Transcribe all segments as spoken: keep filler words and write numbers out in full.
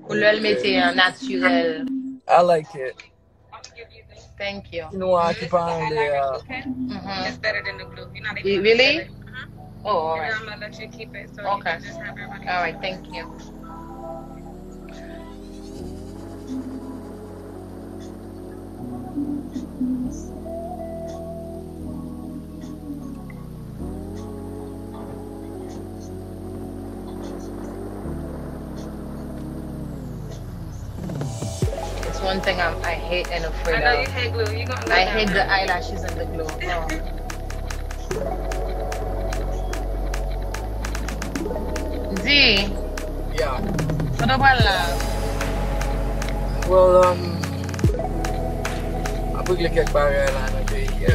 Koulè l mete an natirèl. I like it. Thank you. Ti nwa ki pa anlè a. Mm-hmm. Really? Oh, all right. Okay. All right, thank you. It's one thing I'm, I hate and afraid of. I know you hate glue. You gonna I hate the eyelashes and the glue. Oh. Di. Yeah. Kote w pral la? Well, um, ap regle kèk bagay la nan peyi a.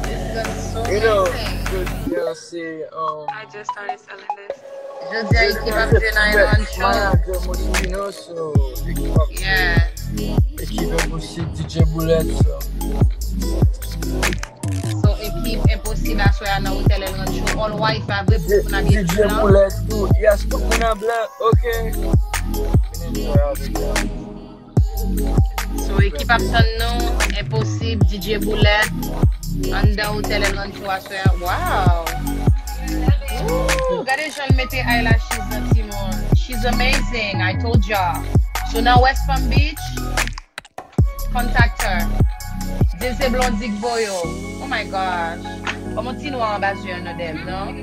This is so You know, amazing. Jodi a se, um, I just started selling this. Jodi a, ekip ap jwe nan Island Show. Manager Moschino, so, ekip ap jwe. Yeah. Ekip Enposib, D J Bullet, so. So, ekip Enposib aswè a nan Hotel El Rancho. All white, pa vre, pou moun abye D J blan. Bullet, tout. Yes, tout moun an blan, ok. Enjoy avèk yo. So, ekip ap tann nou, Enposib, D J Bullet, anndan Hotel El Rancho aswè a. Wow! Ooh, gade jan l mete eyelashes nan timoun. She's amazing, I told y'all. So, nan West Palm Beach, contact her. Di l se Blondy k voye w. Oh my gosh. Kòman ti nwa anba zye a nan dèm, non? Mhm.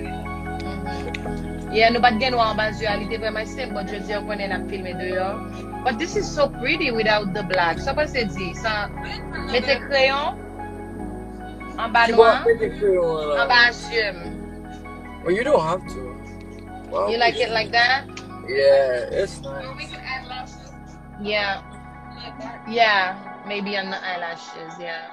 Yeah, nou pa t gen nwa anba zye a, li te vrèman senp, but jodi a konnen n ap filme deyò. But this is so pretty without the black. Sa panse di? Sa mete kreyon anba Ti nwa, bò mete kreyon an la. Anba zye m. Well, you don't have to. Well, You like it like that? Yeah, it's nice. Yeah. Yeah, maybe on the eyelashes, yeah.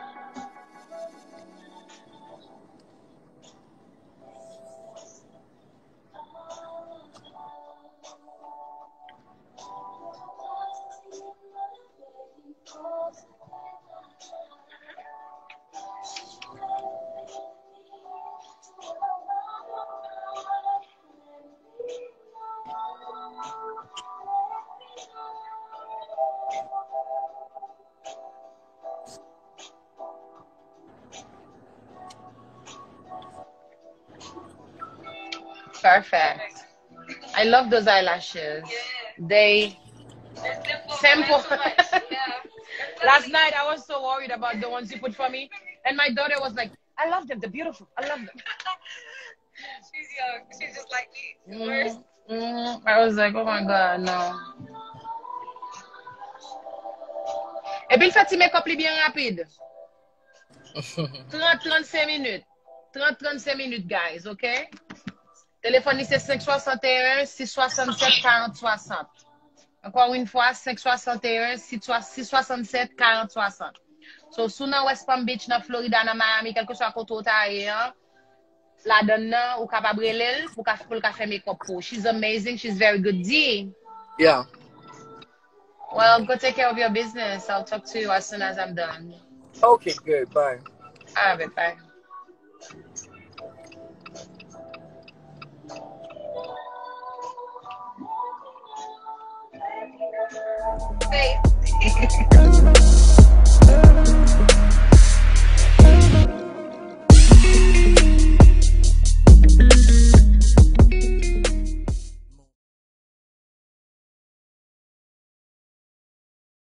Perfect. I love those eyelashes. They simple. Last night I was so worried about the ones you put for me, and my daughter was like, "I love them. They're beautiful. I love them." She's young. She's just like me. Mm, mm. I was like, "Oh my God, no." Epi l fè ti make-up li byen rapid. Trant, trannsenk minit. Trant, trannsenk minit, guys, ok? Telefòn li se senk swasanteyen, sis swasannsèt, karant swasant. Encore une fois, senk swasanteyen, sis swasannsèt, karant swasant. So, si w nan West Palm Beach, nan Florida, nan Miami, kèlkeswa kote w ta ye an, ladann nan, ou kapab rele l pou ka, pou l ka fè make-up pou ou. She's amazing, she's very good. Di. Yeah. Well, go take care of your business. I'll talk to you as soon as I'm done. Okay, good. Bye. All right, bye. Hey.